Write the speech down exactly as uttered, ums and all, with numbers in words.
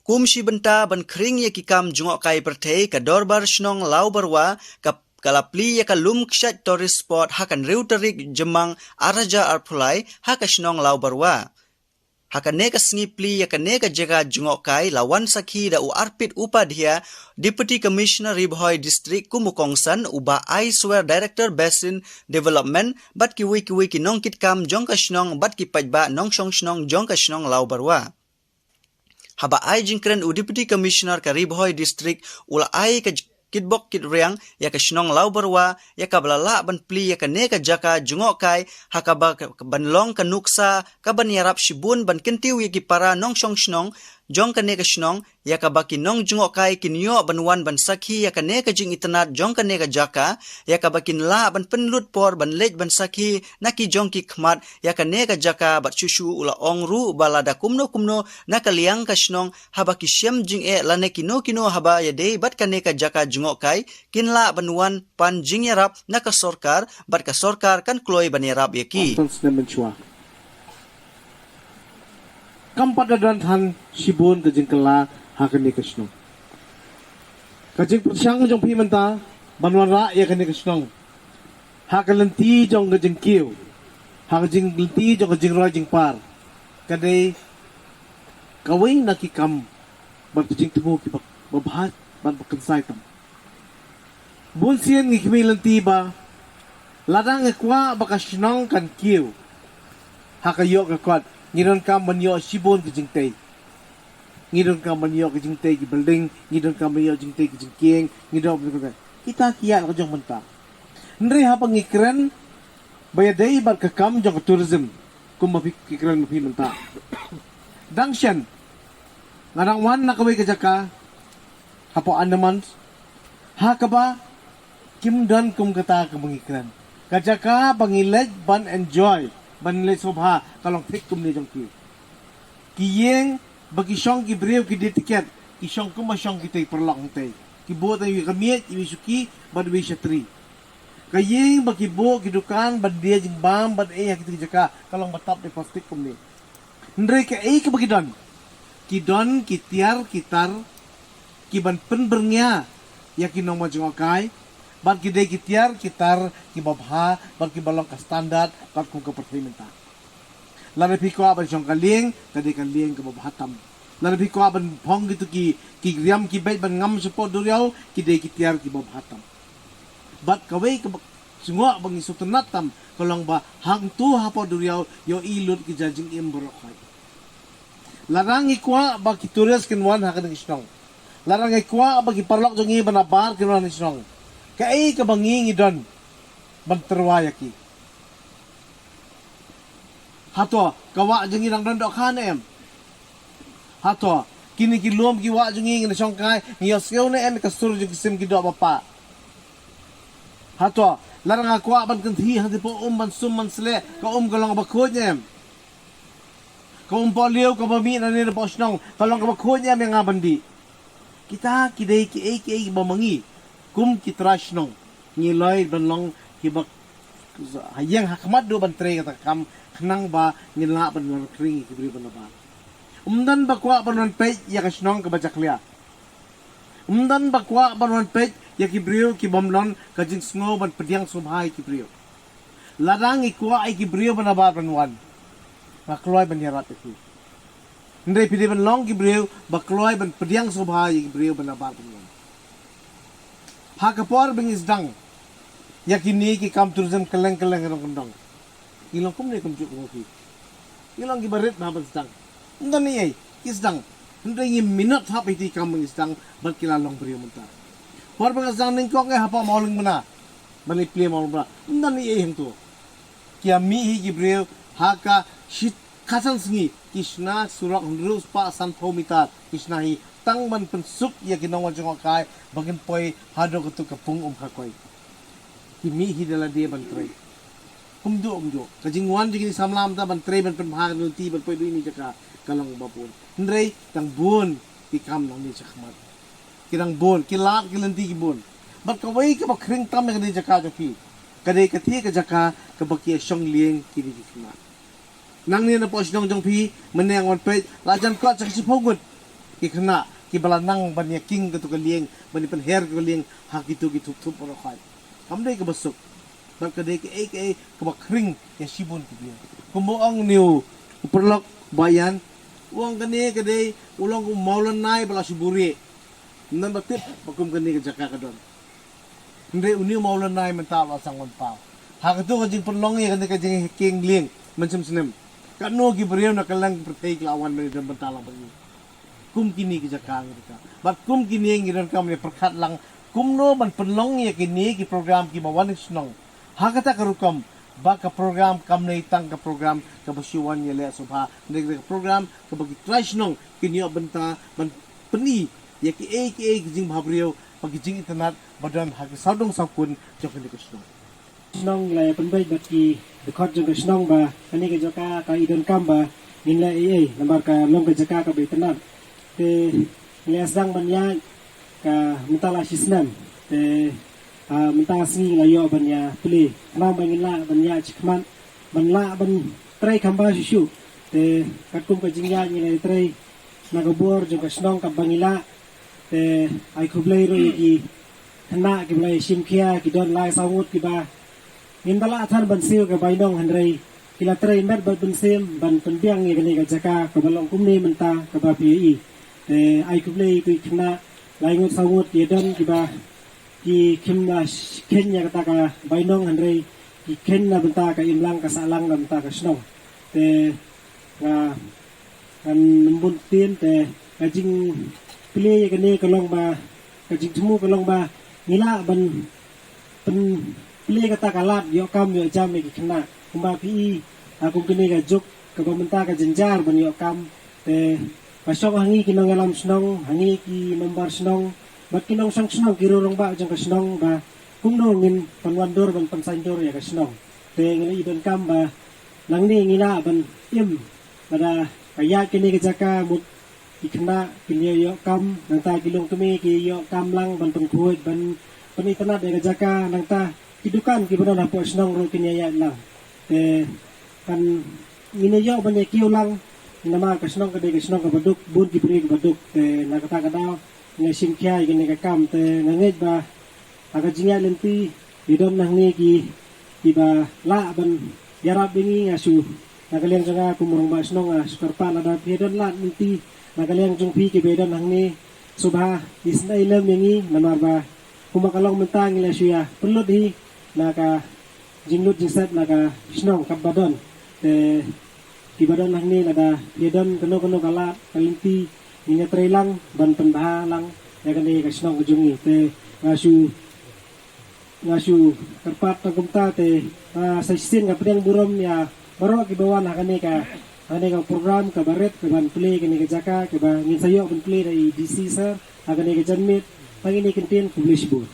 Kum shi bynta ban khring ïa ki kam jngohkai pyrthei, ka Dorbar Shnong Lawbarwa ka, ka la plie ïa ka lum kshaid tourist spot ha ka hynriew tarik Jymmang ar hajar arphew lai ha ka shnong Lawbarwa. Ha kane ka sngi plie ïa kane ka jaka jngohkai la wan sakhi da u Arpit Upadhyay, Deputy Commissioner Ri Bhoi District kum u kongsan, u Bah Ai Swer, Director Basin Development, bad kiwei kiwei ki nongkitkam jong ka shnong bad ki paidbah nongshong shnong jong ka shnong Lawbarwa. Haba ai jingkren u Deputy Commissioner ka Ri Bhoi District, u la ai ka j-, kitbok kitrwiang ïa ka shnong Lawbarwa ïa kaba la lah ban plie ïa kane ka jaka jngohkai, ha kaba ka, ban long ka nuksa kaban ïarap shibun ban kyntiew ïa ki para nongshong shnong jong kane ka shnong, ïa kaba ki nongjngohkai kin ïoh ban wan ban sakhi ïa kane ka jingitynnad jong kane ka jaka, ïa kaba kin lah ban pynlut por ban leit ban sakhi na ki jong ki khmat ïa kane ka jaka. Bad shuh shuh u la ong ruh ba lada kumno kumno na ka liang ka shnong, haba ki shem jingeh lane kino kino haba ïadei bad kane ka jaka jngohkai, kin lah ban wan pan jingïarap na ka sorkar, bad ka sorkar kan kloi ban ïarap ïa ki. Arphew snem mynshuwa, kam pat da don than shibun ka jingkylla ha kane ka shnong. Ka jingpyrshang jong phi mynta ban wanrah ïa kane ka shnong ha ka lynti jong ka jingkiew, ha ka jing-, lynti jong ka jingroi jingpar, ka dei kawei na ki kam bad ka jingthmu kiba, ba bha bad ba kynsai tam. Bun sien ngi khmih lynti ba lada ngi kwah ba ka shnong kan kiew ha ka ïoh ka kot, ngi donkam ban ïoh shibun ka jingtei. Ngi donkam ban ïoh ka jingtei ki building, ngi donkam ban ïoh jingtei ki jingkieng, ngi donkam ban ïoh kita ki ïa la ka jong mynta. Hynrei haba ngi kren ba ïadei bad ka kam jong ka tourism, kumba phi, ki kren ma phi mynta, dang shen nga dang wan na kawei ka jaka hapoh Andaman, ha kaba kim don kum kata kaba ngi kren. Ka jaka ba ngi leit ban enjoy, ban leit sngewbha, ka long thik kumne jong ki. Ki ïing ba ki shong ki briew ki die tiket, ki shong kumba shong kitei paralok hangtei. Ki buh tang iwei ka miej, iwei shuki bad iwei shatri. Ka ïing ba ki buh ki dukan ban die jingbam ban ei ha kitei ki jaka, ka long ba tap da plastik kumne. Hynrei kaei kaba ki don? Ki don ki tiar ki tar kiban pynbyrngia ïa ki nongmah jngohkai, bad ki dei ki tiar ki tar kiba bha bad kiba long ka standard bad kum ka pyrthei mynta. Lada phi kwah ban shong ka lieng, ka dei ka lieng kaba bha tam. Lada phi kwah ban phong kito ki, ki riam ki beit ban ngam shapoh duriaw, ki dei ki tiar kiba bha tam. Bad kawei kaba sngewbha ba ngi sngewtynnat tam ka long ba hangto hapoh duriaw ïohi lut ki jingim baroh khoit. Lada ngi kwah ba ki tourist kin wan ha kane ka shnong, lada ngi kwah ba ki paralok jong ngi ba nabar kin wan ha kane ka shnong, kaei kaba ngi ngi don ban tyrwa ïa ki? Hato ka wah jong ngi dang don dohkha ne em? Hato kine ki lum ki wah jong ngi ngi la shongkai, ngi ïohsngew ne em ka sur jong ki sim ki doh ba pah? Hato lada nga kwah ban kynthih hangtei poh um ban sum ban sleh, ka um ka long kaba khuid ne em? Ka um pohliew kaba mih nangne na poh shnong, ka long kaba khuid ne em ïa nga ban dih? Kita ki dei kiei kiei kiba ma ngi kum ki trai shnong ngi loi ban long kiba ha ïeng ha khmat duh ban trei kata ka kam, khnang ba ngin lah ban wan khring ïa ki briew ba nabar. Ym don ba kwah ban wan peit ïa ka shnong kaba jakhlia. Ym don ba kwah ban wan peit ïa ki briew ki bym don ka jingsngew ban pdiang sngewbha ïa ki briew. Lada ngi kwah ïa ki briew ba nabar ban wan, nga kloi ban ïarap ïa ki. Hynrei phi dei ban long ki briew ba kloi ban pdiang sngewbha ïa ki briew ba nabar ban wan. Ha ka por ba ngi sdang ïa kine ki kam tourism kylleng kylleng ha Nongkyndong, ngi long kumne kumjuh kum phi. Ngi long kiba rit bha ban sdang. Ym don ei ei, ki sdang. Hynrei ngim minot hap ïa ki kam ba ngi sdang bad ki la long briew mynta. Por ba nga sdang nyngkong eh hapoh Mawlyngbna, ban ïa plie Mawlyngbna, ym don ei ei hangto. Ki ïa mih hi ki briew ha ka shi khatsan sngi, ki shna surok hynriew spah sanphew mitar ki shna hi, tang ban pynsuk ïa ki nongmah jngohkai ba kin poi haduh katu ka pung Umkhakhoi. Ki mih hi da lade ban trei. Kumjuh kumjuh ka jingwan jong kine ki samla mynta ban trei ban pynbha ka lynti ban poi haduh kine ki jaka ka long ba bun. Hynrei dang bun ki kam nangne shakhmat. Ki dang bun, ki lad ki lynti ki bun. Bad kawei kaba khring tam ïa kane ka jaka jong phi, ka dei kata ka jaka kaba ki ïa shong lieng kine ki khynnah. Nangne na poh shnong jong phi, mynne nga wan peit, la jan kot sha ka shiphew ngut. Ki khynnah kiba la nang ban ïa king katu ka lieng, ban ïa pynher katu ka lieng ha kitu ki thup thup baroh khoit. Kam dei kaba suk. Bad ka dei kaei kaei kaba khring ïa shibun ki briew. Kumba ong une u paralok ba ïan, u ong kane ka dei u long u mawlynnai ba la shu buhrieh. Ym don ba tip ba kum kane ka jaka ka don. Hynrei une u mawlynnai mynta u la sdang ban paw. Ha katu ka jingpynlong ïa kane ka jingïaking lieng mynshem snem, katno ki briew na kylleng ka pyrthei ki la wan ban ïadon bynta lang bad ngi. Kum kine ki jaka ngi donkam. Bad kum kine ngi donkam ïa pyrkhat lang kumno ban pynlong ïa kine ki program kiba wan na shnong ha kata ka rukom ba ka program kam dei tang ka program kaba shu wan ïaleh sngewbha, hynrei ka program kaba ki trai shnong kin ïoh bynta ban pyni ïa kiei kiei ki jingbhabriew bad ki jingitynnad ba don ha ki sawdong sawkun jong kane ka shnong. Shnong la ïa pynbeit bad ki dkhot jong ka shnong ba kane ka jaka ka i donkam ba ngin leh ei ei namar ka long ka jaka kaba itynnad. Te ngi la sdang ban ïaid ka mynta la shi snem. Te, ah, mynta sngi ngi la ïoh ban ïa plie. Khnang ba ngin lah ban ïaid shakhmat ban lah ban trei kham bha shuh shuh. Te katkum ka jingïaid ngi la ïa trei na ka bor jong ka shnong katba ngi lah. Te ai khublei ruh ïa ki khynnah kiba la ïa shim khia, ki don lai saw ngut kiba ngim da lah than ban siew ka bainong, hynrei ki la trei met bad mynsiem ban pynbiang ïa kane ka jaka kaba long kumne mynta kaba phi ïohi. Te ai khublei ïa ki khynnah lai ngut saw ngut ki don kiba ki khim la sh-, kheiñ ïa kata ka bainong, hynrei ki kheiñ na bynta ka imlang ka sahlang na bynta ka shnong. Te nga, ngan ym bun ktien, te ka jingplie ïa kane ka long ba, ka jingthmu ka long ba ngi lah ban pynplie kata ka lad ïoh kam ïoh jam ïa ki khynnah. Kumba phi i, ha kum kane ka juk kaba mynta ka jynjar ban ïoh kam. Te ka shong ha ngi ki nongïalam shnong, ha ngi ki member shnong bad ki nongshong shnong, ki rangbah jong ka shnong ba kumno ngin pynwandur ban pynsaiñdur ïa ka shnong. Te ngi la i donkam ba nangne ngi lah ban im, lada ka ïaid kane ka jaka mut ki khynnah kin ïoh, ïoh kam, nangta ki longkmie ki ïoh kam lang ban pynkhuid, ban pynitynnad ïa ka jaka, nangta ki dukan kiba don hapoh shnong ruh kin ïaid lang. Te kan ngin ïoh ban ïa kiew lang, namar ka shnong ka dei ka shnong kaba duk, bun ki briew kiba duk. Te na kata ka daw nga shim khia ïa kane ka kam, te nga ngeit ba ha ka jingïaid lynti ïa don nangne ki, kiba lah ban ïarap ïa ngi. Nga shu, na ka liang jong nga kum u rangbah shnong, nga shu kyrpad lada phi don lad lynti na ka liang jong phi kiba don nangne, sngewbha isynei lem ïa ngi, namar ba kumba ka long mynta ngi la shu ïa pynlut hi na ka jinglut jingset na ka shnong katba don. Te kiba don hangne, lada ïa don kano kano ka lad ka lynti, ngin ïa trei lang ban pynbha lang ïa kane ka shnong ka jong ngi. Te nga shu, nga shu kyrpad tang kumta. Te, ah, sa shisien nga pdiang burom ïa baroh kiba wan ha kane ka, ha kane ka program kaba rit kaban plie kane ka jaka, kaba ngin sa ïoh ban plie da i D C sir ha kane ka janmiet. Tang kine ki ktien, khublei shibun.